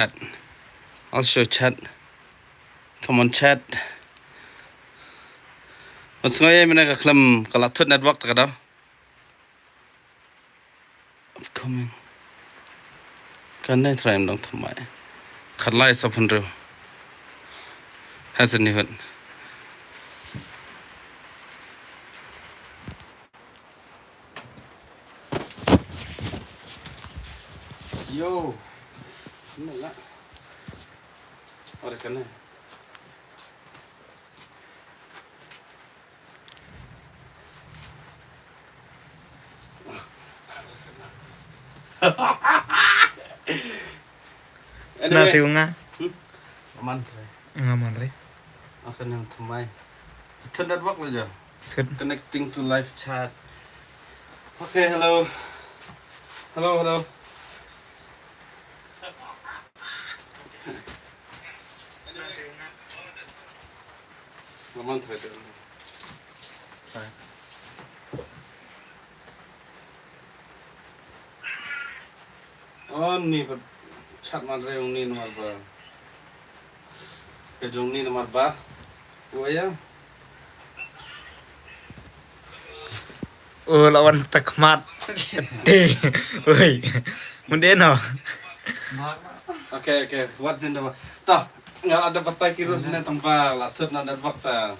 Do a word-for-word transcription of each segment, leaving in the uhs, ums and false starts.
Chat. I'll show chat. Come on, chat. Wat sngew ïa mynne ka khlem, ka la thut network ta ka daw. Upcoming. Kane try em dong thymmai. Khatlai saw phew hynriew. Hasn't even. Yo. Kane la. Ora kane. Sna Anyway. Tiu nga. Hmm? Aman, Trey. Nga man re. Akan yang thymmai. Turn network la ja. Good. Connecting to live chat. Okay, hello. Hello, hello. Aman, Trey. Oh, ni pat chat man re ong ni namar ba. Ka jong ni namar ba. Wa ya. Oh, lawan takmat. Te. Oi. Munde no. Okay, okay. What's in the box? Ta, nga ada batai ki rus ne tang ba la thut na da bak ta.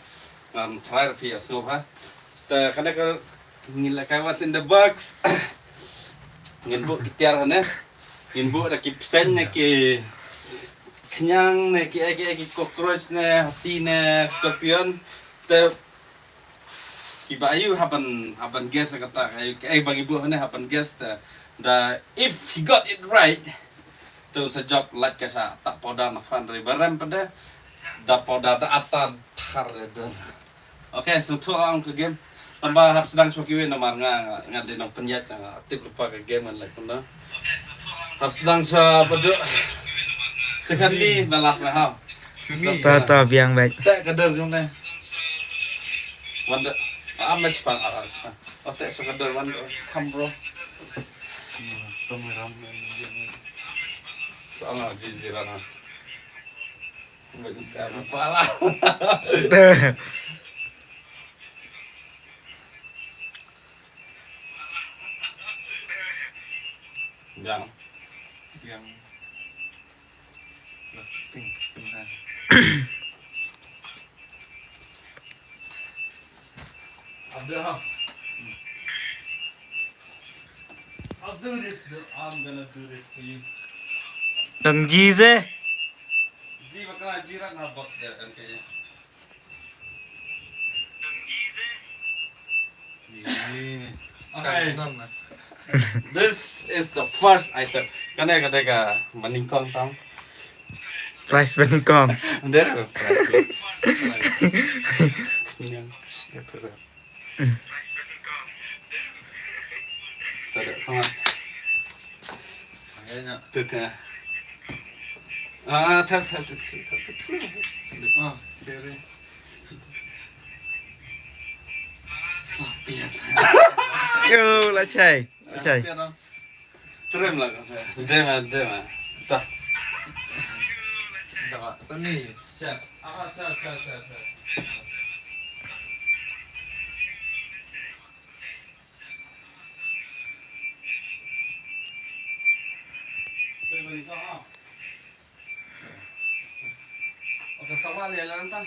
Ngam try pi asno ha. Ta kana ka ngin la kai what's in the box. Ngin buh ki tiar ne. Ngin buh da ki psen ne ki khñiang ne ki ai ki ai ki cockroach ne hati ne scorpion. Te ki ba ayu haban haban guess kata ai ai bang ibu ne haban guess te da if he got it right. Te sa jop lait ka sa ta powder na khan ri barem pede da powder da atar thar de. Okay, so to ang ka game. Tamba hap sedang shoki we namar nga nga de nang penyat nga tip lupa ka game ngan like puna. Hap sedang sa bedu. Sekali balas na ha. Ta ta biang baik. Tak kader gam ne. Wanda. Ames pang arang. Otek so kader wanda. Kam bro. Kameram. Sama jijirana. Pala. Yang. Yang. Ting, ting. Abraham. I'll do this. I'm gonna do this for you. Dang ji se. Ji bakla ji rat na box dia kan kayaknya. This is the first item. Kane kane ka maningkong tam. Price maningkong. There. Yang. Tara, come on. Ayan na. Tuka. Ah, tap, tap, tap, tap, tap, tap. Ah, cherry. Slapia. Yo, la chai. La chai. Slapia dong. Trim lah. Dema, dema. Dah. Dah, Pak. Sini. Siap. Apa, siap, siap, siap, siap. Ka sawa le la ta.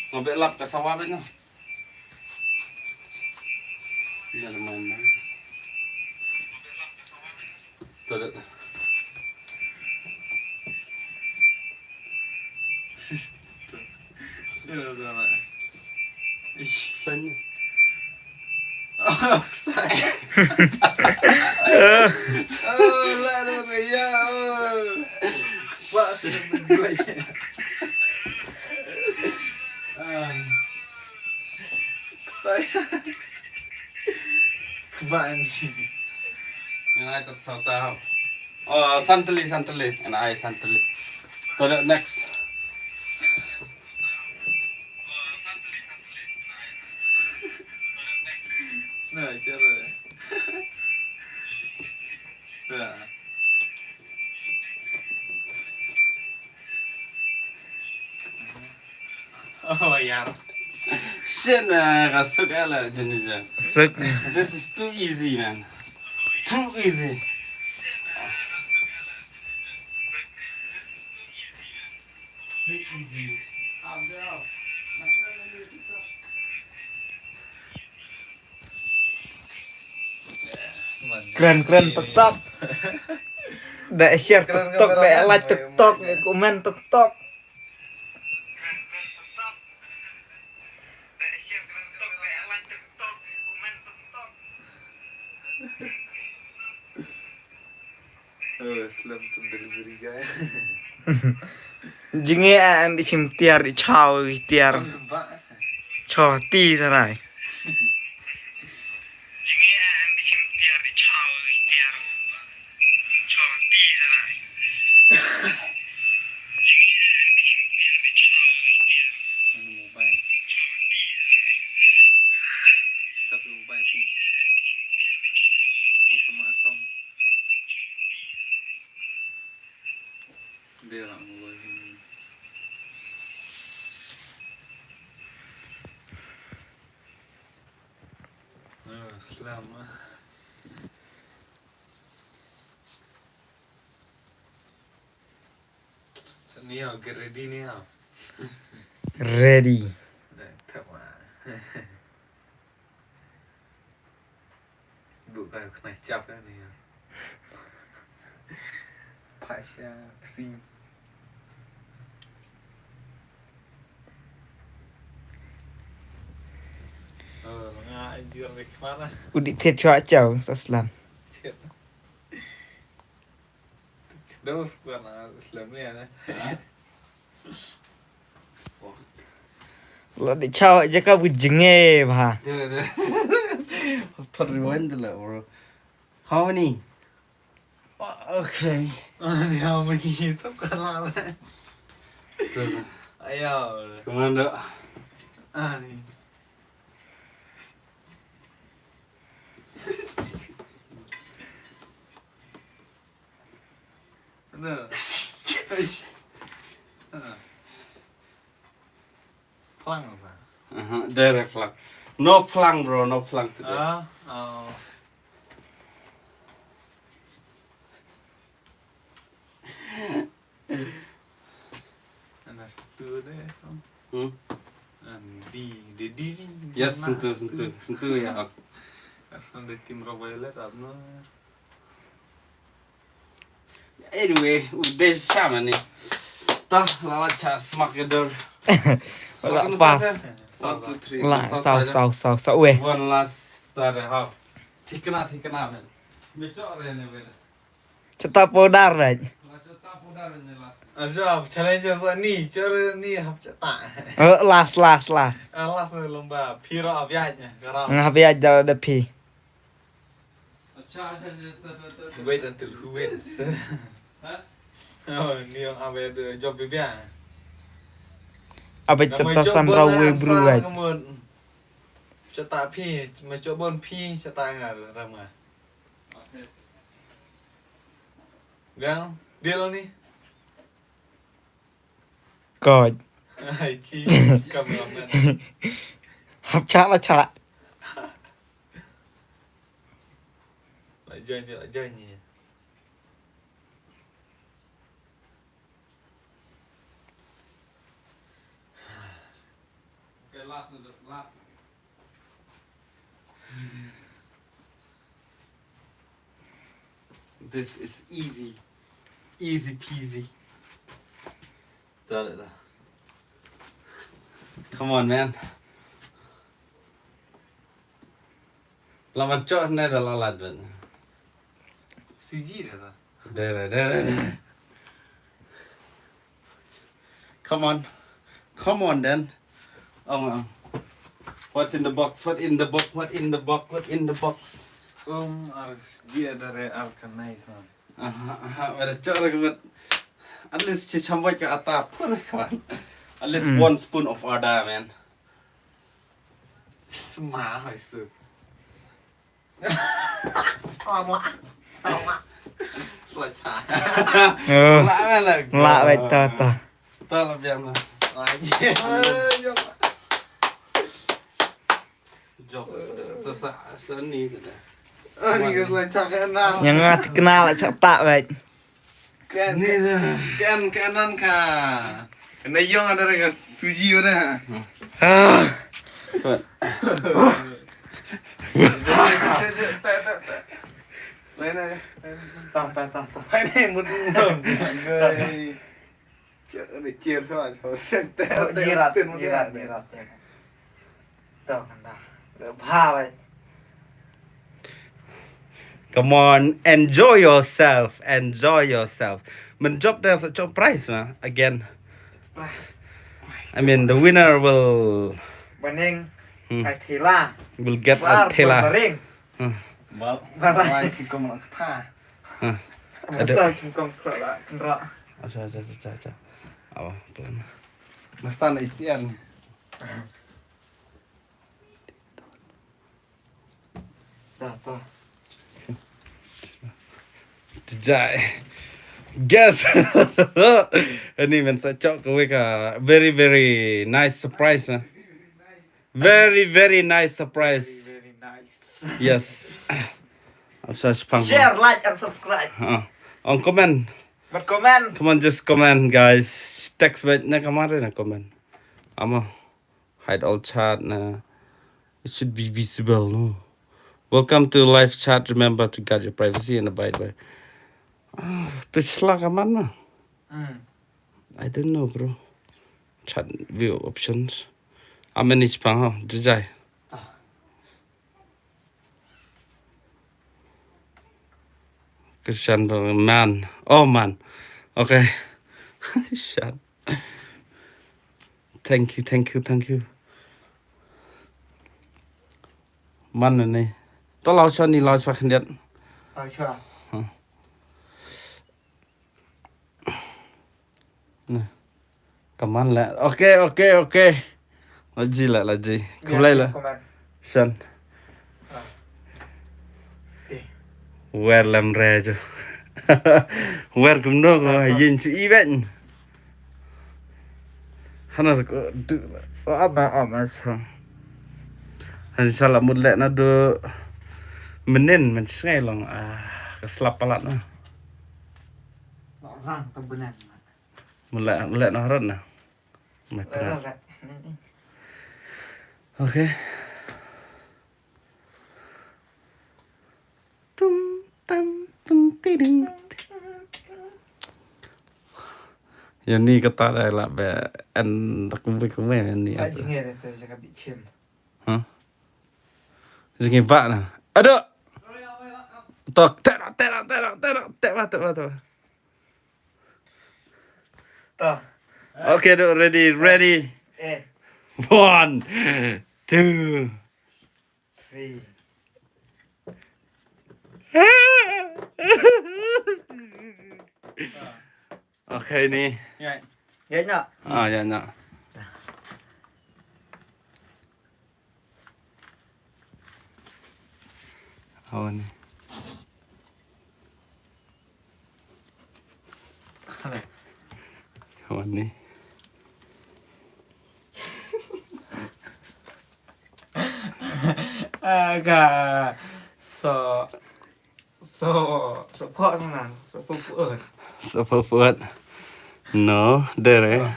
Ngo be lap ka sawa be no. Ila le man man. To de. Sanya. Oh, ksai. Oh, la dong ya. Pak, ksai. Kba anji. Ngan ai tak sauta. Oh, santali, santali. Ngan ai santali. To the next. Na, cara. Na. Oh, yar. Shit, man, ka suk ala jin jin. Suk. This is too easy, man. Too easy. Too easy. Kren kren TikTok. Da share TikTok, da like TikTok, comment TikTok. Oh, slem tu delivery guy. Jingeh an di shim tiar, di chaw di tiar. Chaw ti sarai. Dia nak mula ni. Ah, selamat. Ni ya, get ready ni ya. Ready. Dah, tak mah. Buh kai kena cap kan ni ya. Pasha, psing. Oh, nga anjir ni kemana? Udik tiat cuak caw, sa slam. Tiat. Dah, bukan, ah, slam ni, ah. Fuck. Lah di caw je ka bu jenge ba. Dah, dah, dah. Put rewind tu lah, bro. How many? Oh, okay. Ah, ni how many? Sab ka lah. Dah, dah. Ayo. Commander. Ah, ni. Ano? Eish. Ah. Flang ba? Aha, direct flang. No flang, bro, no flang today. Ah, oh. Anas tu deh. Hmm? Andi, Dedi ni. Yes, sentuh, sentuh, sentuh ya. Asal dari tim Roviolet apa? Anyway, udah sama ni. Tah, lala cha smak gedor. Wala pas. One, two, three. La, saw, saw, saw, saw, weh. One last, tare, ha. Thikna, thikna, man. Mechok re ne, weh. Chata powder, weh. Chata powder, weh, last. Ajo, challenge sa ni, chor ni hap chata. Oh, last, last, last. Ah, last ni lomba. Phiro abiaj ni, garam. Nga abiaj da, da phi. Wait until who wins. Oh, ni ong abe de job bibia. Abe tata san rawe bru, right? Chata phi, ma chobon phi, chata nga ram nga. Gang, deal ni. Koch. Ai chi, cameraman. Hap cha la cha. La join ni, la join ni. Okay, last, last. This is easy. Easy peasy. Dah, dah, dah. Come on, man. Laman chok ne da lalat ben. Suji da da. Da, da, da, da, da. Come on. Come on then. Oh, oh. What's in the box? What in the box? What in the box? What in the box? Um, ar ji ada re ar kanai, man. Aha, aha, wala chok re mat. At least chi chamboi ka ata pur kawan. At least one spoon of atta, man. Sma hai su. Ama. Ama. Sla cha. Oh. La, la, la. La, wait, ta, ta. Ta la biang ta. Ah, yeah. Jok. Sa sa sa ni tu dah. Ah, ni ka selain cakap nak. Yang nga tikna la chak tak, baik. Kan, kan, kan, kan, kan. Na yong ada rega suji ada. Ah. Lain aja. Tah, tah, tah, tah. Lain aja, mut. Cek ni, cek, cek, cek, cek. Jirat, jirat, jirat. Tuh, kan dah. Bha, baik. Come on, enjoy yourself, enjoy yourself. Mynjop da sa chok prize na again. I mean, the winner will Baning Hmm. Ai thila. Will get a Bar thela. Baring. Bab. Barai. Ai chim kom nak tha. Ada. Masa chim kom kra kra. Acha acha acha acha. Awa plan. Masa na isian. Dah tu. Jai. Guess. Ani men sa chok kawei ka very very nice surprise na. Very very nice surprise. Very nice. Yes. Asa spang. Share, like and subscribe. Ha. On comment. But comment. Come on, just comment, guys. Text back na kamare na comment. Amo hide all chat na. It should be visible, no. Welcome to live chat. Remember to guard your privacy and abide by. Ah, tu chla kaman na. Hmm. I don't know, bro. Chat view options. Ameni chpang ho, jajai. Christian man. Oh man. Okay. Shan. Thank you, thank you, thank you. Man ni. To lau chwa ni lau chwa khyndiat. Lau chwa. Nah. Kaman la. Okay, okay, okay. La ji la, la ji. Khublei la. Comment. Shan. Eh. Wer lam re jo. Wer kumno ko yin chu i ben. Hana ko du. O ama ama cha. Han sala mut le na du. Menin men sngai long. Ah, ka slap palat na. Orang tu benar. Mula le na rot na. Matra. Okay. Tum tam tum tiding. Yang ni kata dah lah be en tak kumbai kumbai yang ni. Ai jingeh tu cakap di chim. Huh? Jingeh ba na. Aduh. Tok tera tera tera tera tera tera tera. Tah. Okay, do ready, ready. Eh. One, two. Three. Okay ni. Ya. Ya nak. Ah, ya nak. Awan ni. Awan ni. Aga. So. So. So pot na. So pot pot. So pot pot. No, dere.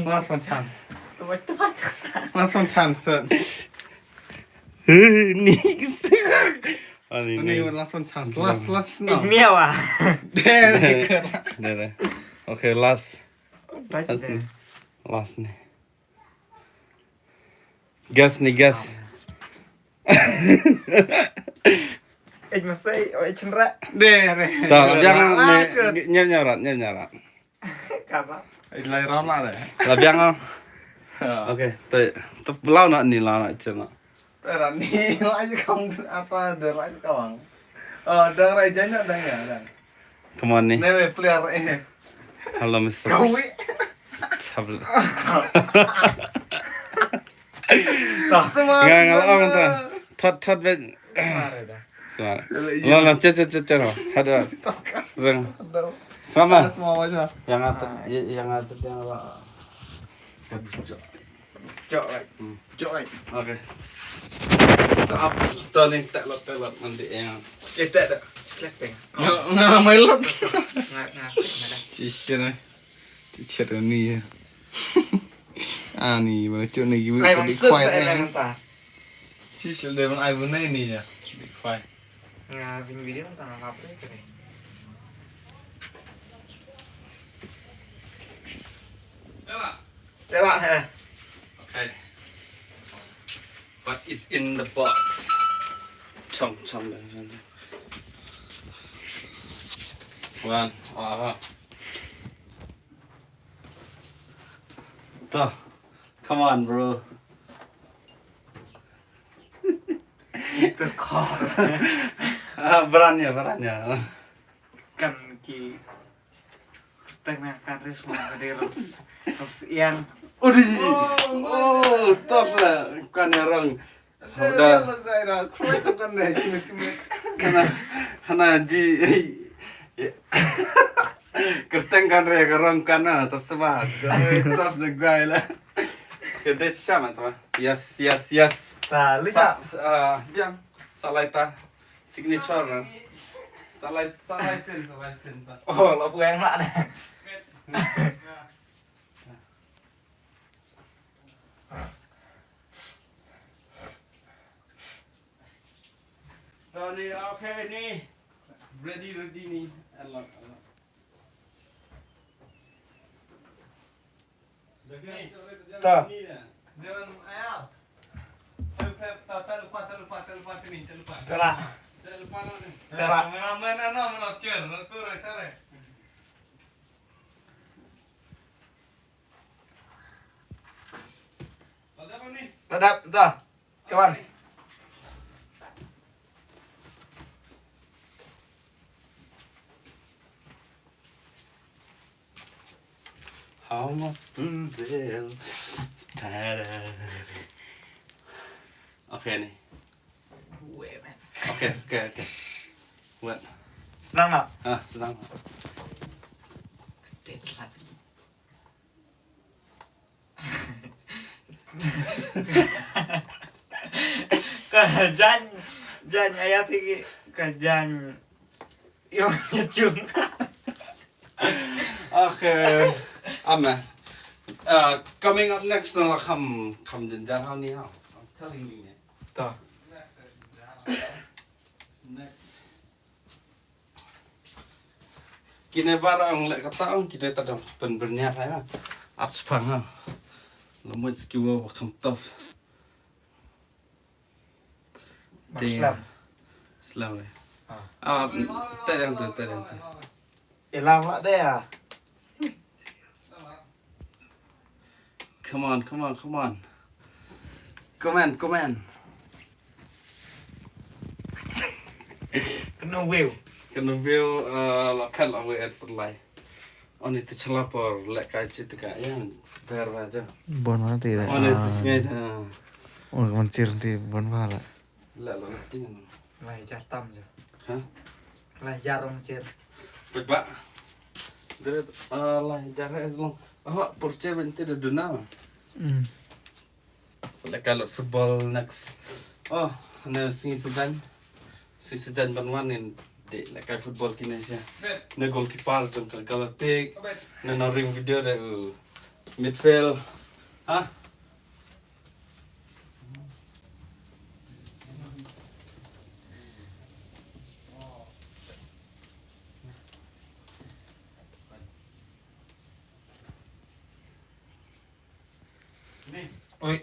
Last one chance. Tepat tepat. Last one chance. Ni. Ani Ni ni. Last one chance. Last last now. Miawa. There. Dere. Okay, last. Right Last there. Ni. Last ni. Guess ni, guess. Eh masai, oh cendera. There. Tak, jangan ni. Nyam nyarat, nyam nyarat. Kama. Lai ram lah deh. Labiang ah. Okay, tu tu belau nak ni lah nak cina. Tera ni lai je kong apa de lai je kong. Oh, dang rai janya dang ya dang. Come on ni. Newe player eh. Hello, Mister. Kawi. Tablet. Semua. Ngal ngal ong ta. Thot thot bet. Smart. Lo lo che che che che lo. Hada. Reng. Sama. Semua macam. Yang atat yang atat yang lo. Ka jok. Jok, right. Hmm. Jok, right. Okay. To ap, to ni, tak lot, tak lot, nanti yang. Eh, tak, tak. Klik, tak. Nga, nga, mai lot. Nga, nga, nga dah. Shisha ni. Teacher ni ya. Ah, ni, mana cuk ni, kiwi. Ai, ka maksud dik kwai, saya eh. Dah mentah. Shisha dia mana ai bunai ni ya. Dik kwai. Nga bin video tang apa tu ni? Tengok, eh. Okay. What is in the box? Chom, chom, chom, chom. One, ah, ah. Tuh, come on, bro. Itu kor. Ah, berannya, berannya. Kan ki, tengah kan ris mau gede ros, ros yang. Udi. Oh, tough lah. Kan orang. Udah. Hana, hana ji. Kerteng kan re, kerong kan na, tersebar. Tough the guy lah. Kedai siapa tu? Yes, yes, yes. Sa, sa, ah, biang. Sa lai ta. Signature, eh. Sa lai, sa lai sen, sa lai sen ta. Oh, lo bukan mak dah. Tony, okay ni. Ready, ready ni. Elok, elok. Ta. Tara. Tara. Ladap, ta. Kawan. How much puzzle? Tada. Okay ni. Weh, man. Okay, okay, okay. What? Senang tak? Ah, senang. Ketit lah. Ka jan, jan ayat iki, ka jan. Yung chung. Okay. Ame. Uh, coming up next, na la kham, kham jynjar ha ni ha. I'm telling you, man. To. Next. Kine baroh ong leh kata ong, kine ta dang pynbyrngiar hai ma. Ap spang ha. Lamut skiwa ba kham tough. Mak slam. Slam eh. Ah. Ah, ta dang tu, ta dang tu. Elam lah deh ya. Come on, come on, come on. Come on, come on. Kano view. Kano view, uh, la khat la wei extra lai. Oni te chala por leh kai chi te ka yang ber ba jo. Bon ma te. Oni te sngai da. Oni man chir te bon ba la. La la la ting. Lai jar tam jo. Ha? Lai jar ong chir. Pek ba. Dere, ah, lai jar eh long. Oh, por che ben te de duna. Hmm. So leh kai lot football next. Oh, ne sngi Saitjaiñ. Sngi Saitjaiñ ban wan ngin dei leh kai football kine sia. Ne goalkeeper jong ka Galactic. Ne na ring video de u midfield. Ha? Oi.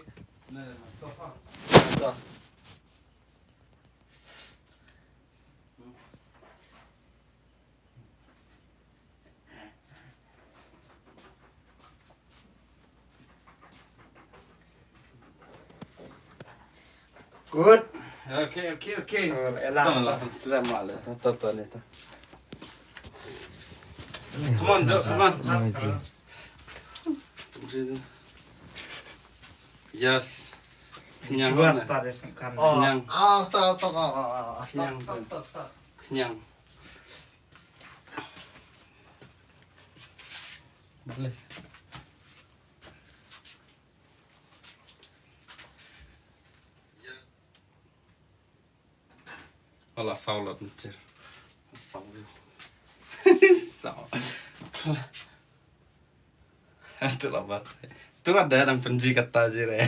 Good. Okay, okay, okay. Oh, elah. Tong lah, slam lah. Tong, tong, tong, ni, tong. Come on, Dok, come on. Yes. Kenyang. Kenyang. Kenyang. Kenyang. Boleh. Wala saw la nchir. Saw. Saw. Tu la bat. Tu ada nang penji kata je re.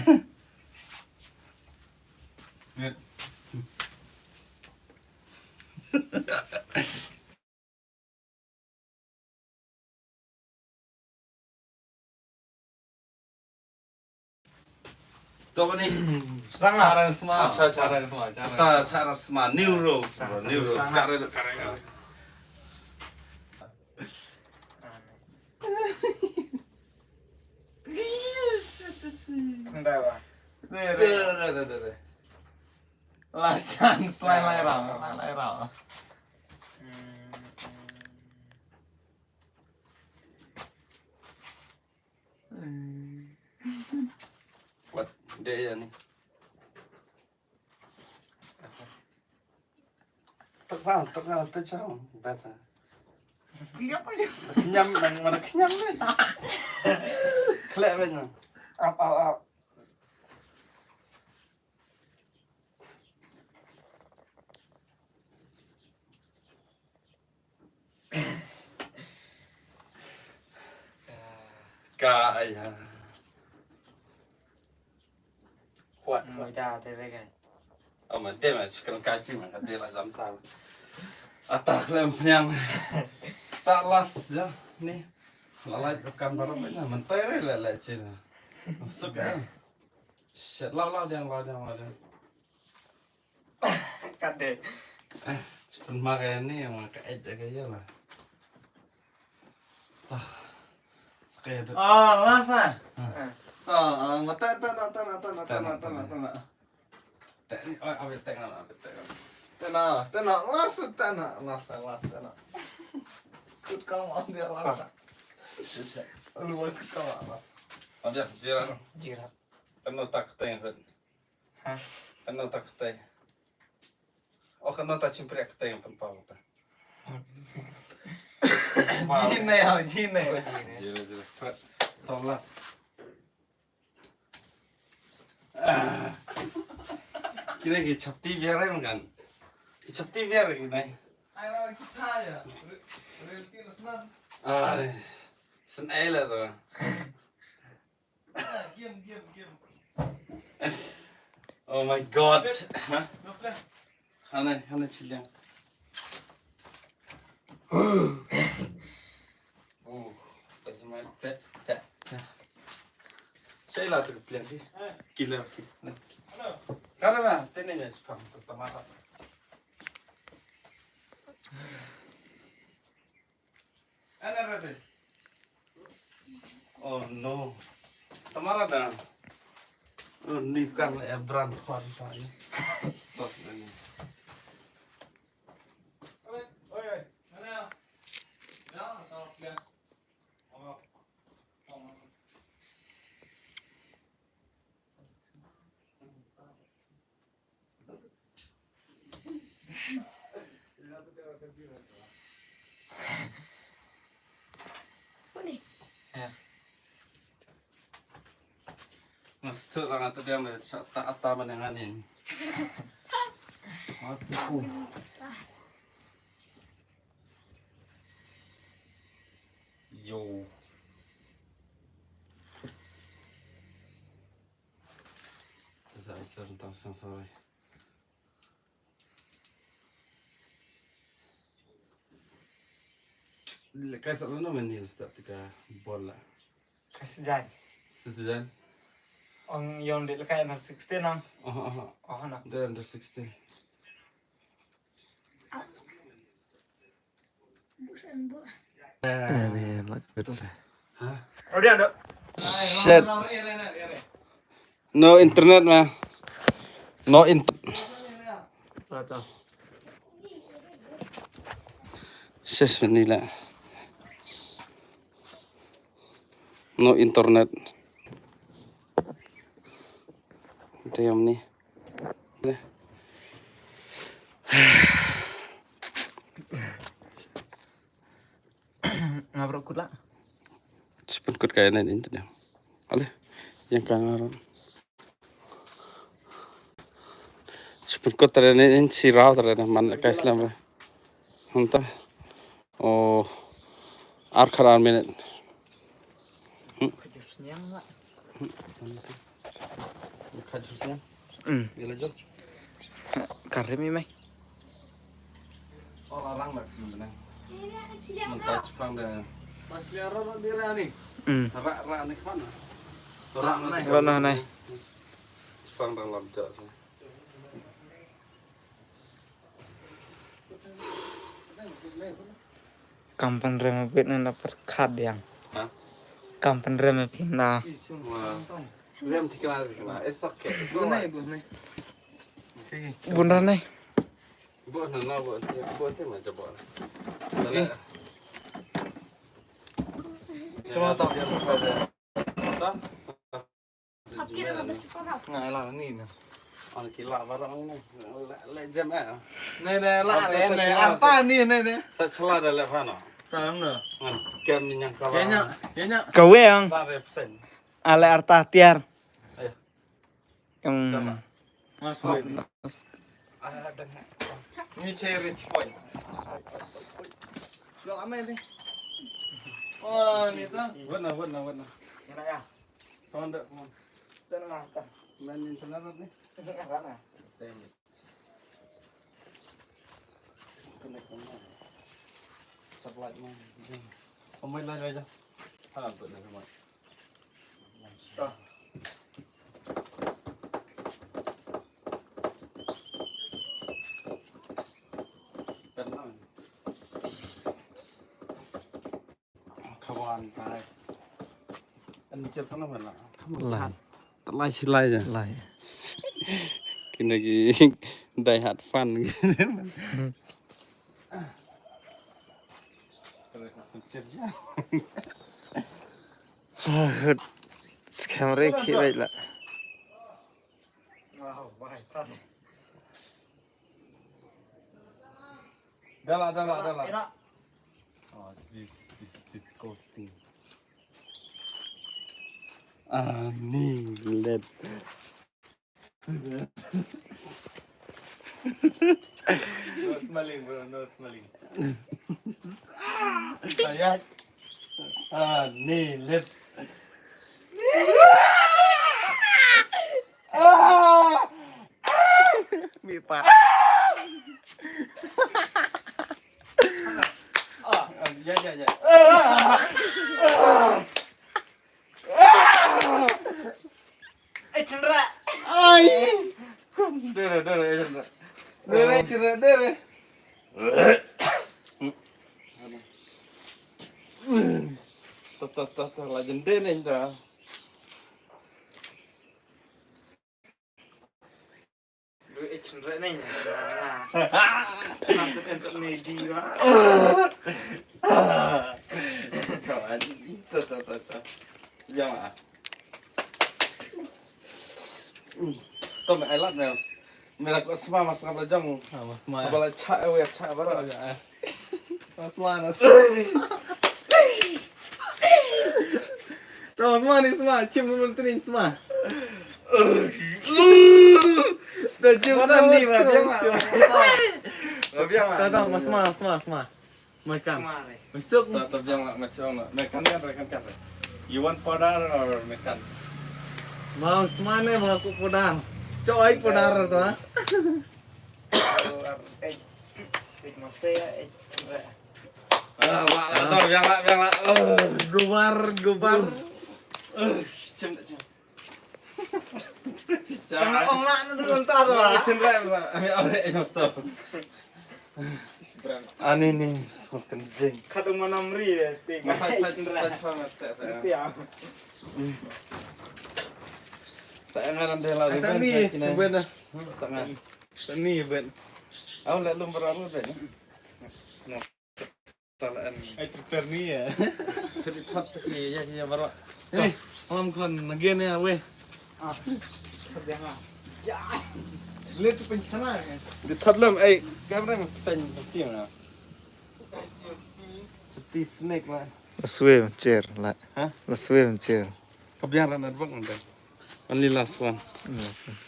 To ni. Sdang lah. Cara sma. Acha, acha. Cara sma. Cara sma. New rules, bro. New rules. Sekarang, sekarang. Nda ba. Deh, deh, deh, deh. Lah, chance, lai, lai, rau, lai, lai, rau. Wat, deh, ya, ni. Tak ba, tak ba, tak jauh. Basa. Kenyam, mana kenyam ni? Kelek banyak. Up, up, up. Ka, ya. Kuat, kuat. Dah, dah, dah, kan. Oh, man, dia mah suka kaji mah, dia lah jam tahu. Atak lem penyang. Salas je ni. Lalai bukan baru punya. Mentoi re lalai cina. Masuk kan. Shit, lau, lau, dia, lau, dia, lau, dia. Kat deh. Sipun ma ka ïa ni, ma ka ej ka ïa la. Tah. Sa ka ïa dut. Ah, la sa. Ah, ah, ma ta, ta, ta, ta, ta. Teh ni, oh, abi teh na, abi teh na. Teh na, teh na, la sa, teh na, la sa, la sa, teh na. Kut ka ma dia la sa. Shisha. Lu kut ka ma la. Abi jirat. Jirat. Kan no tak teh hut. Ha? Kan no tak teh. Oh, kan no tak chimpri ak teh pun pau ta. Jine, oh, jine. Jine, jine. Tolas. Kine ki chapti biar ai makan. Ki chapti biar kine. Ai, ai, ki chaya. Rel, rel ki rasna. Ah, sen ai la to. Oh my God. Hana, hana chiliang. Oh, that's my pet, pet. Saya lah tu pilihan ki. Kila ki. Karena tene nya spam tu tamara. Ana rate. Oh no. Tamara da. Oh, ni kan e brand khon pa ni. Tok ni. Oi, oi, oi. Mana? Ya, tolong lihat. Oh. Oh. Mas tu lang ata diam le sa ta ata man yang anin. Mati ku. Yo. Sa sa tang sang sorry. Lehkai sa lano mani step tika bola. Sa sejan. Sa sejan. Ong yong de lehkai under sixteen ang. Oh, oh, oh. Oh, na. They're under sixteen. Shit. No internet, man. No inter- Ses vanilla. No internet. Diam ni. Nga bro kut la. Sepun kut kaya na ni tu dia. Ale, yang kangaran. Chipun ko tare ne in si rau tare ne man kai slam re. Hanta. Oh, ar kharan minute. Hmm. Khajur slam. Hmm. Gila jo. Kare mi mai. Oh, larang mak sini benang. Mentah cepang dah. Pas liar orang dia ni. Hmm. Rak, rak ni kemana? Rak ni. Rak ni. Cepang dah lam jak. Kam pynrem bit na na pyrkhat yang. Ha? Kam pynrem phi na. Wah. Rem sikla sikla. It's okay. It's alright. Bun dah ni. Buat na na buat buat tu macam buat. Semua tak semua. Nga ela ni na. Ang kila barang ni. Le jam eh. Ne ne la ne ne arta ni ne ne. Sa chela da le fano. Tam na. Ngan kem ni nyang kala. Kenya kenya. Kaweng. Sa re psen. Ale arta tiar. Ayo. Em. Mas. Ah, dah. Ni cherry point. Yo ame ni. Oh, ni tu. Buat na buat na buat na. Ni na ya. Come on, come on. Dah na. Main internet ni. Dah na. Damn it. Connect on. Supply man. Kembali lagi aja. Ah, buat na kembali. Lai. Lai shi lai ja. Lai. Kine ki die hard fan. Scam re khi bai la. Dala, dala, dala. Oh, this, this, disgusting. Ah, ni let. No smiling, bro, no smiling. Ayat. Ah, ni let. Ah! Mi pat. Ah, ya, ya, ya. Ah! Ah! Eh, cendera. Ai. Dere, dere, eh, cendera. Dere, cendera, dere. Tah, tah, tah, tah, la jende ne, tah. Lu eh cendera ne. Nanti entuk meji, Pak. Kawan, itu, tah, tah, tah. Yang ah. Tom, ai lad ne. Mira ko sma mas ngap la jong. Ah, mas sma. Ba la cha, eh, cha bara. Mas sma na. Tom, sma ni sma, chim mun tring sma. Da chim sma ni ba biang la. Ba biang la. Tom, tom, mas sma, sma, sma. Makan. Sma re. Masuk. Tah, tah, biang la, macam la. Makan kan, makan kan. You want powder or makan? Mau sma ne, mau aku powder. Cok ai powder tu, ha? Powder, eh. Eh, maksud ya, eh, cendera. Ah, wah, la, tah, biang la, biang la. Oh. Gobar, gobar. Oh, cem, cem. Kena ong nak na dulu entah tu, ah. Cendera, Bang. Ambil awak yang masuk. Ani ni semakin jing. Kadang mana meri ya, ti. Masa saya cendera. Saya faham tak saya. Siap. Saya ngaran dia lah. Asal ni, ben dah. Sangat. Asal ni, ben. Aku nak lumbar aku ben. Nah. Talaan. Ai, prepare ni ya. Jadi thot ni ya, ya, baru. Eh, malam kon, again ya, weh. Ah, sedang ah. Ya. Lihat tu pencana ya. Di thot lam, eh, kamera mah kita ni, kita ni. Seperti snake lah. Last wave chair lah. Hah? Last wave chair. Kebiang ran advok nanti. Only last one. Last one.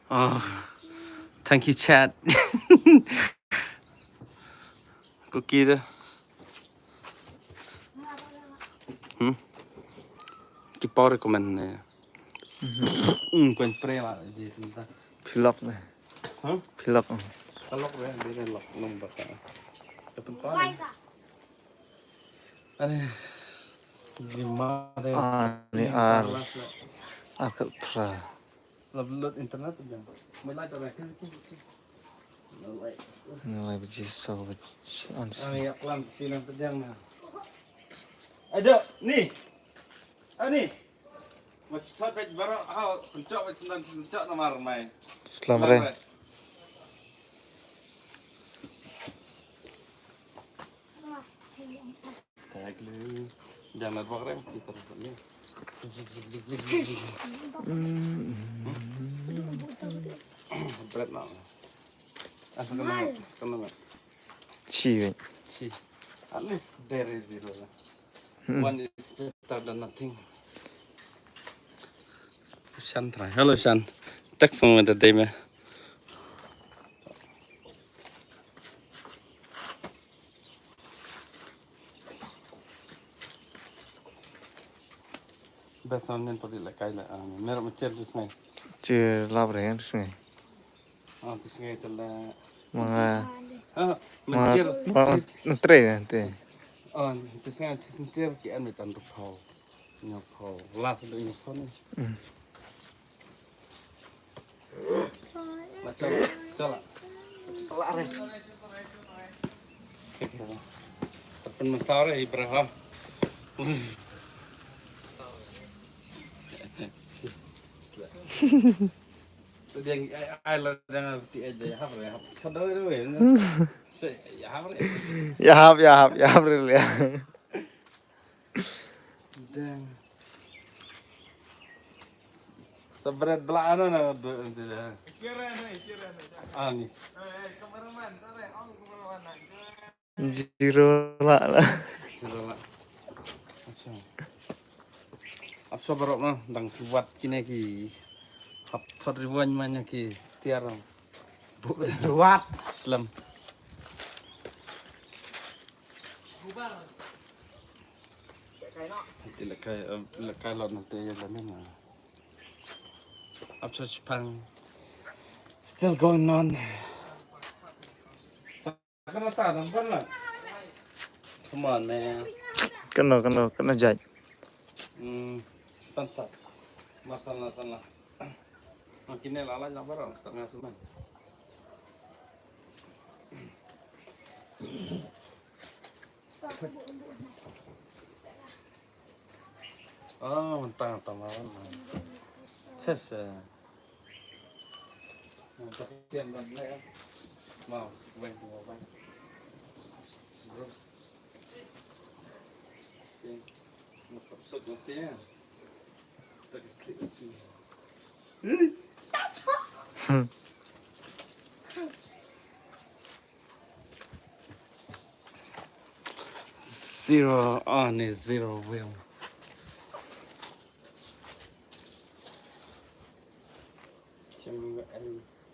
Ah. Thank you, chat. Ko ki de. Hmm? Ki por recommend ne. Hmm, kuen pre la di senta. Pilok ne. Huh? Pilok. Pilok ya, dia lok nombor ka. Depan kau. Are. Jima de. Ah, ni ar. Ar ka tra. Upload internet aja. Mulai dari ke sini. Mulai. Mulai biji so biji on. Ah, ya, pelan, tinan pedang na. Ayo, ni. Ah, ni. Macam tak baik baru, ah, pencak, macam tak, pencak nama ramai. Selamat, eh. Tag lu. Jangan buat rem, kita rasa ni. Berat nak. Asal kena, asal kena. Chi wei. Chi. At least there is zero lah. Hmm. One is better than nothing. Shan try. Hello, Shan. Text mo da dei me. Best on nen padi la kai la, ah, mer ma cher dus ngai. Cher lab re dus ngai. Ah, dus ngai tala. Mga, ah, ma cher. Mga, mga, na tre na te. Ah, dus ngai, dus cher ki an me tan tu pau. Nyo pau. Last do nyo pau ni. Hmm. Macam, chala. Chala re. Pen masau re, Ibrahim. Tu dia, ai, ai, la jangan ti aja, ya, hap re, hap. Kau dah re, weh. Ya, hap re. Ya, hap, ya, hap, ya, hap re, ya. Dang. Sa bret bla ano na do, do, do. Ani. Zero la la. Zero la. Acha. Ap sa barok na dang kuat kine ki hap thot riwan manya ki tiar. Kuat. Slam. Ti lekai, eh, lekai lot nanti ya lami na. Up to Japan. Still going on. Kena ta, nampak lah. Come on, man. Kena, kena, kena jai. Hmm, sunset. Masala, masala. Makin ni lalai lah barang, setengah sembilan. Ah, mentang tamawan. Ses. Mentang sian ban le. Mau, weng tu weng. Bro. Oke. Mau foto nanti ya. Tak klik. Hmm. Zero on is zero wheel.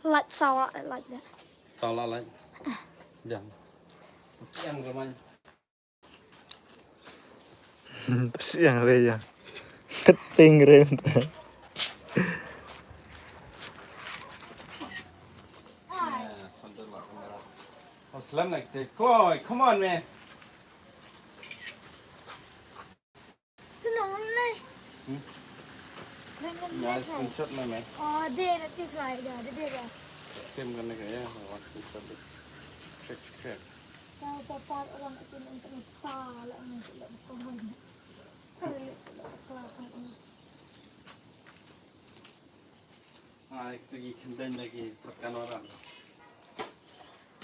Light solar like that. Solar light. Jang. Siang ramai. Siang re ya. Keting re. Oh, slam like this. Come on, come on, man. Hmm? Ya, screenshot na, man. Oh, dia nanti slide dah, dia dah. Tim kan ni ya, screenshot. Check, check. Ai, tu gi khyndain da ki trekan orang.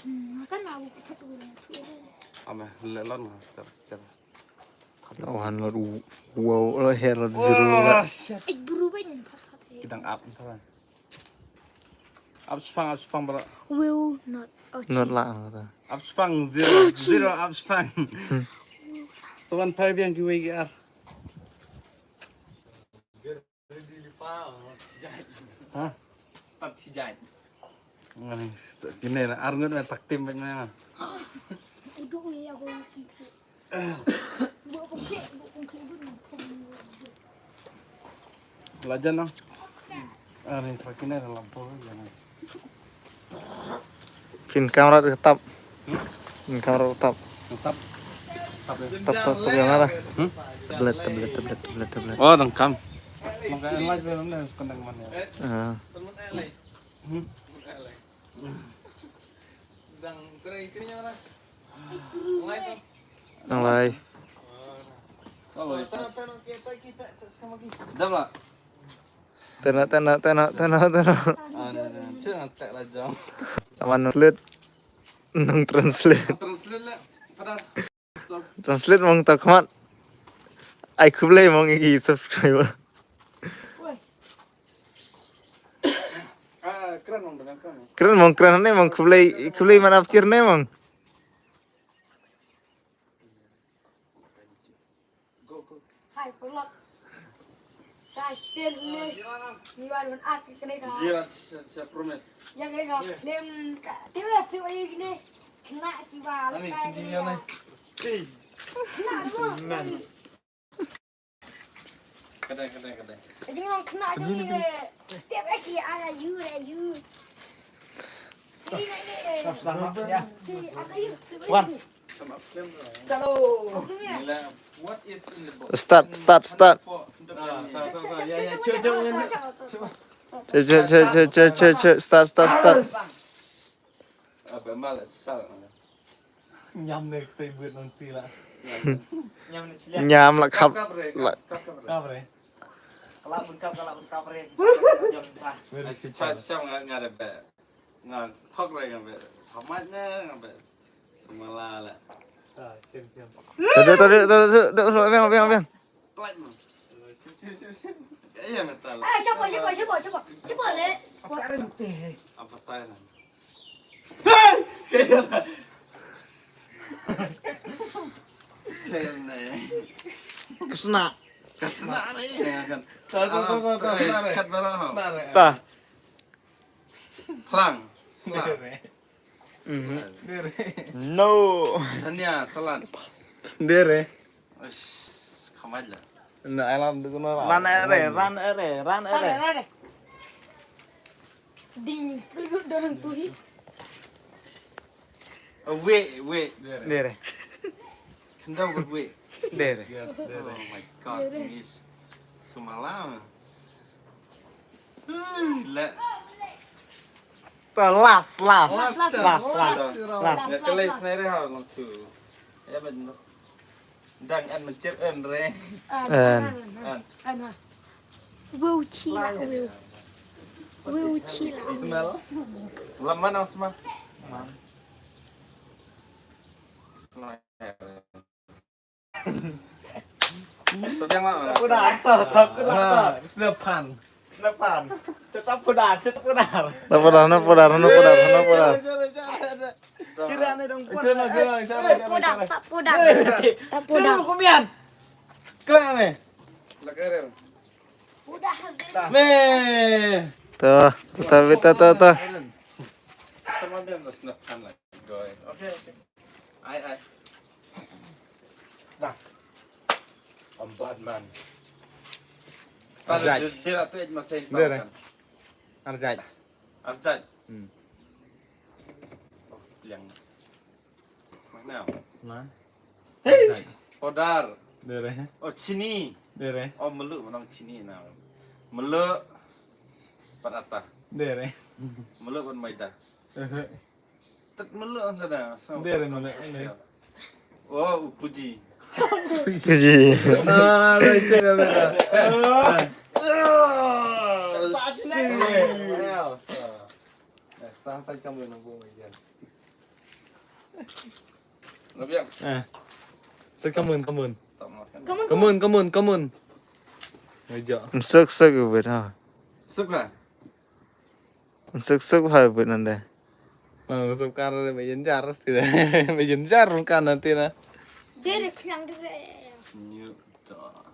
Hmm, kan aku kecil tu, tu. Ame, lelon, step, step. Lawan lot u-, wow, lot her lot zero lot. Shit. Eh, buru banyak. Kita up, misalnya. Up spang, up spang, bro. Will not achieve. Not lang, kata. Up spang, zero, zero, up spang. Seven five yang kiwi ki ar. Ha? Start si jai. Kine na arngut me tak tim bek na. Lajan no. Are, pakine dalam po ya. Kin kamera tetap. Kin kamera tetap. Tetap. Tetap, tetap, tetap yang mana? Hmm? Tablet, tablet, tablet, tablet, tablet. Oh, dengkam. Makanya live dalam ni, kena mana? Ah. Hmm? Dang kena itu ni mana? Live. Nang live. Dah lah. Tena, tena, tena, tena, tena. Ada, ada. Cek, cek lah jam. Lawan translate. Nang translate. Translate lah. Pada. Translate mong ta khmat. Ai khublei mong i subscriber. Ah, kren mong dengan kren. Kren mong kren ne mong khublei khublei mana picture ne mong. Hai, paralok. Ka sel ne. Ni wan wan ak kene ka. Jira, saya promise. Yang kene ka. Nem ka. Tiba tiba ini kena kiba. Ani kene ka. Kena tu. Kena, kena, kena. Jadi orang kena je ni le. Tiap lagi ada you le you. Ini nak ini. Selamat ya. Wan. Start, start, start. Start, start, start. Nyam ne kete but nanti lah. Nyam ne chiliak. Nyam lah kap. Kap re, kap re. Kap re. Kalak bengkap, kalak bengkap re. Jam sah. Very special. Siapa nga ada be. Nga thok re nga be. Hamat ne nga be. Semala lah. Ah, siap, siap. Tadi, tadi, tadi, tadi, tadi, tadi, tadi, tadi. Pelan, man. Sip, sip, sip, sip. Iya, metal. Eh, siapa, siapa, siapa, siapa? Siapa le? Apa tai lah. Kena. Kena ni ya kan. Tahu, tahu, tahu, tahu, tahu. Kat barang. Ta. Plang. Slang. No. Tania, salan. Dere. Kamai la. Na island tu na. Ran ere, ran ere, ran ere. Ding, pergi dorang tuhi. Wait, wait. Dere. Kendau wait. Dere. Oh my God, miss. Semalam. Let. Last, last. Last, last, last. Last. Ya, kelai sendiri ha long tu. Ya, ben. Dang an mencet an re. An. An. Weu chi la, weu. Weu chi la. Smell. Lam mana smell? Man. Pudar, tak, tak pudar, tak. Sedepan. Sedepan. Tetap pudar, tetap pudar. Na pudar, na pudar, na pudar, na pudar. Cira ni dong pudar. Pudar, tak pudar. Tak pudar. Kumian. Kena ni. Pudar. Ni. Tuh, tuh, tuh, tuh, tuh. Sama dia sedepan lagi. Okay, okay. Ai, ai. Nah. Empat man. Arjai. Dia, dia tu aja masih. Dia, tahu kan? Arjai. Arjai. Hmm. Oh, yang mana? Nah. Arjai. Podar. Dere. Oh, chini. Dere. Oh, melu menang chini nah. Melu. Pat ata. Dere. Melu pat maida. Tet melu ang kada. Dere melu. Oh, upuji. Puji. Ah, leceh dah beda. Sah sah kamu nak buat macam. Lebih. Eh. Sah kamu, kamu. Kamu, kamu, kamu. Meja. Suk suk beda. Suk lah. Suk suk hai bit nande. Suk kar me yin jar ti de. Me yin jar kan nanti na. Dere knyang dere. Nyu da.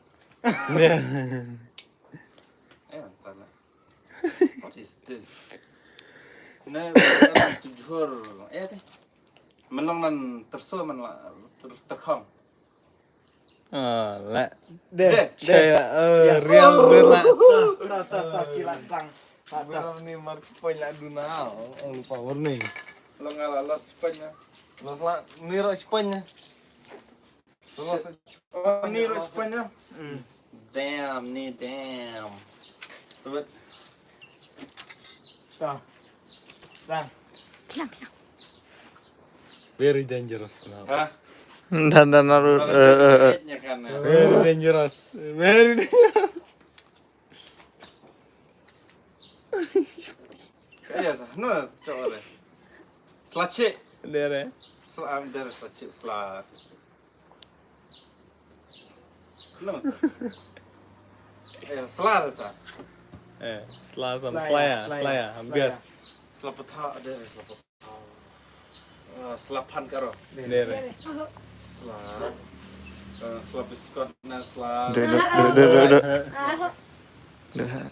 Eh, antara. What is this? Ne, tu jhur. Eh, te. Menong nan terso man la ter terkhong. Ah, la. Deh. Deh. Che, eh, Yes. Riang ber la. Ta ta ta ta kilat tang. Ta ta. Ber ni mar spanya duna. Oh, lupa warning. Lo ngala lo spanya. Lo sla ni ro spanya. Oh, ni ro spanya. Damn, ni damn. Tuwet. Ta. Ta. Very dangerous now. Ha? Dan dan naru. Eh, eh, eh. Nya kan. Very dangerous. Very dangerous. Iya ta. No, coba deh. Selace. Dere. Sela am der selace sela. No. Eh, sela ta. Eh, sla sam Slaya, slaya, slaya, slaya. I'm slaya. guess. Sela peta der sela peta. Eh, sela pan karo. Dere. Sela. Eh, sela biskot na sela. Dere, dere, dere, dere. Dere.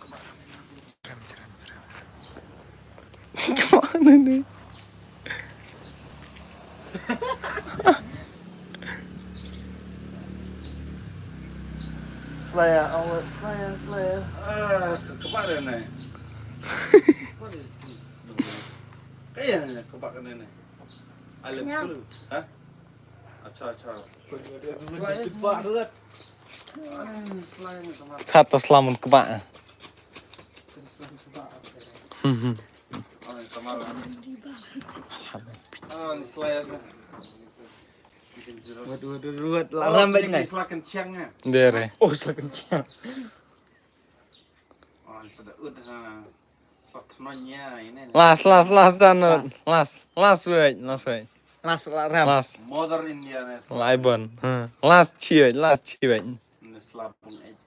Kemana ni? Slayer, onward, Slayer, Slayer. Ah, ke kebak dah ni. What is this? Kaya ni kebak ni ni. I love Kenyang. Clue. Ha? Acha acha. Cepat lut. Selain sama. Kata selamat kebak. Hmm, hmm. Oh, sama. Ah, ni selain. Waduh, waduh, waduh. Laram baik ngai. Selain kencang ya. Dere. Oh, selain kencang. Oh, sudah ud ha. Selain tenangnya ini. Last, last, last dan last, last wait, last wait. Las laram. Last. Mother India ni. Laibon. Ha. Last chi wait, last chi wait. Ni selapung eh.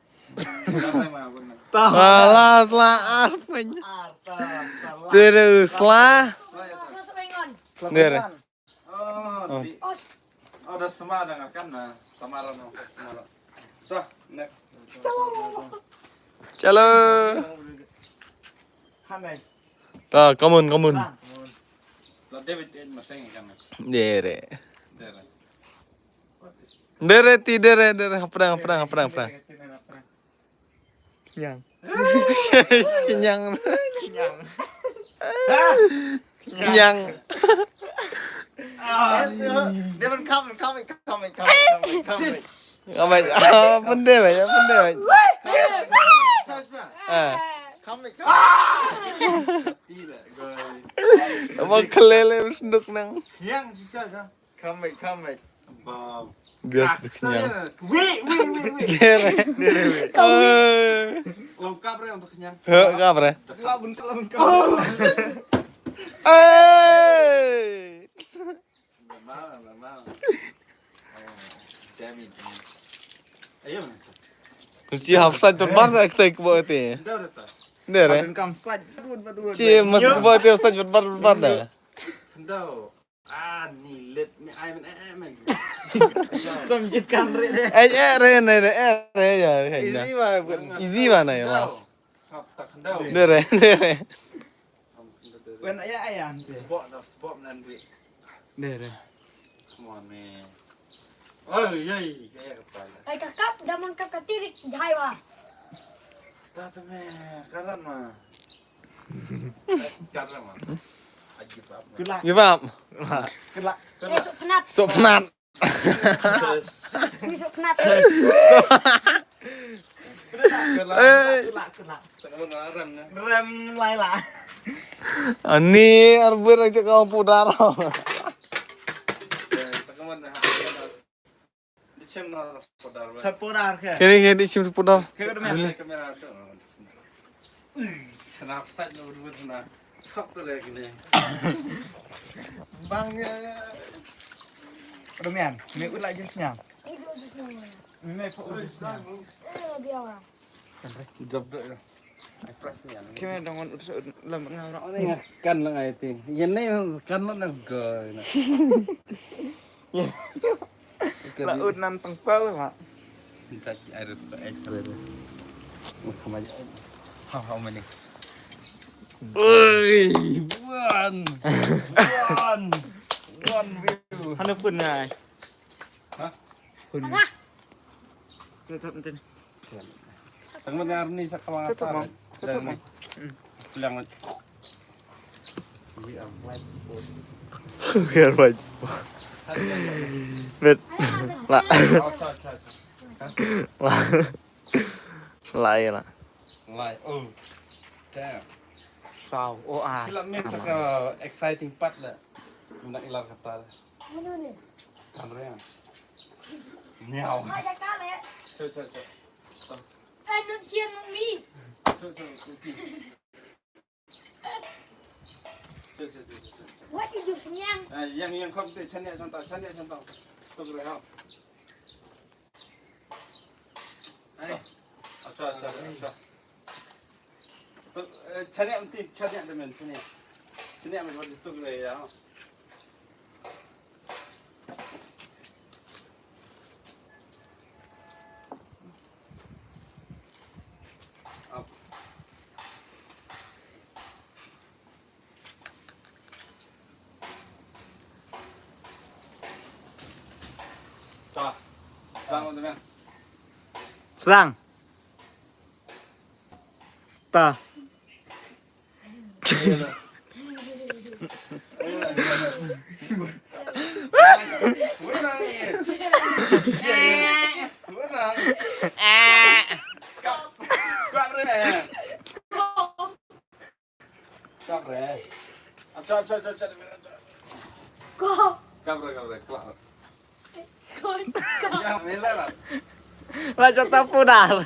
Ah, last la apa ni? Terus lah. Dere. Oh, di. Oh, dah sama dengan kan na. Sama lah no. Sama lah. Dah, next. Chalo. Hanai. Ta, come on, come on. Lah David eh masing kan. Dere. Dah. Dere ti dere, dere. Hapdang, hapdang, hapdang, hapdang. Kenyang. Kenyang. Kenyang. Kenyang. Dia pun come, come, come, come, come, come. Apa? Apa dia, apa dia? Ah. Come, come. Tidak, guys. Apa kelele senduk nang. Yang sisa sah. Come, come. Bam. Gas tu kenyang. Wait, wait, wait, wait. Dere. Eh. Lengkap re untuk kenyang. Heh, ka bre. Kelabun, kelabun, Oh, Eh. Normal, normal. Damn it. Ayo. Ci hap sa turbar sa ktai kbo te. Dah dah tak. Dere. Kam sat. Badun, badun. Ci mas kbo te sa turbar turbar da. Dah. Ah, ni lit ni ai men eh men. Samjit kan re de. Eh, eh, re ne, re, eh, re ya, re ya. Easy ba bun. Easy ba na ya, last. Sap tak dah. Dere, dere. Wen aya aya ante. Sebab dah sebab nanti. Dere. Come on man. Oi, oi, kaya kepala. Ai ka kap da man kap ka tirik jai wa. Tata me, karan ma. Karan ma. I give up. Good luck. Give up. Good luck. Eh sok penat. Sok penat. Ni sok penat. Good luck. Eh. Good luck, good luck. Tengok rem na. Rem lai la. Ani arbir aja kau pudar. Tengok na. Di chem na pudar. Kan pudar ke? Kini kini di chem pudar. Ke udah men. Kamera tu. Sana sat na udah na. Kap tu lagi ni. Bang ya. Udah men. Ni ulah jus nyam. Ni dua jus ni. Ni pa udah jus nyam. Eh biar wa. Jab dah ya. Press ni. Kime dong on udah lam ngau rak. Kan lang ai ti. Yan ni kan lang na go na. La ut nan tang pal ma. Judge ai tu ai tu. Oh, come on. How how many? Ui, one. One. One view. Hana phun nai. Ha? Phun. Ana. Tetap enten. Sang mana ni sa kawang. Tetap, apa? Bang. Tetap, Bang. Hmm. Pulang. We are white people. We are white people. Bet. La. Oh, sorry, sorry, sorry. La. La, ya la. Lai. Oh. Damn. Saw. Oh, ah. Sila min sa ka exciting part la. Muna ilar kata la. Mana ni? Tanre. Miau. Ada kale. Cok, cok, cok. Eh, nun sian nun mi. Cok, cok, cok. Cok, cok, cok, cok, cok. What you do, Nyang? Ah, yang, yang kop de chania chantau, chania chantau. Tuk re ha. Ai. Acha, acha, acha. Tuk, eh, chania mti, chania de men, chania. Chania men wat tuk re ya. Up. Ta. Ta, teman. Serang. Ta. Kap re. Acha, acha, acha, acha. Ko. Kap re, kap re, kap re. Ko. Ya, mela la. La chata pudar. La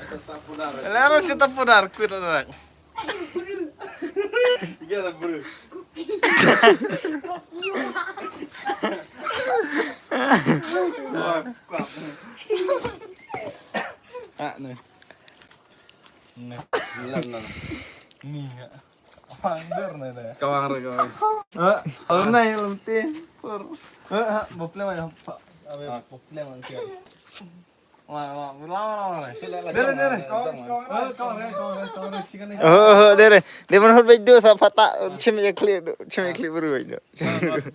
chata pudar. La ro chata pudar, kuit la. Iya la bru. Wah, kap. Ah, ni. Ni. Lam, lam. Ni, ya. Pandur na da. Kawang re, kawang. Eh, alam na ya, lam tin. Pur. Eh, ha, bopleng ya, pa. Abe, bopleng ya. Wa, wa, wa, wa, wa. Dere, dere. Kawang, kawang re, kawang re, kawang re, chicken ni. Oh, oh, dere. Dere man hot video sa pata, chim ya clip, chim ya clip bru video.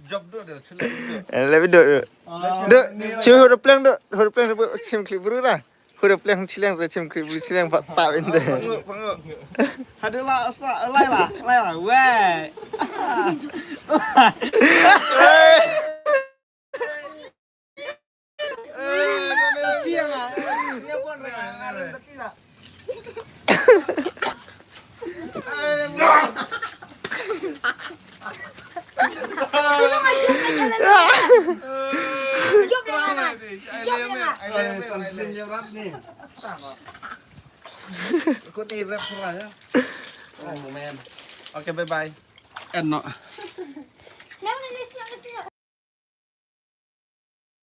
Job do, dere, chule do. Eh, le video do. Do, chim hot pleng do, hot pleng do, chim clip bru ra. Hura pleng chileng sa chim kri bri chileng pat ta bende. Pangu, pangu. Hadu la sa, lai la, lai la. Weh. Okay, bye bye. End no.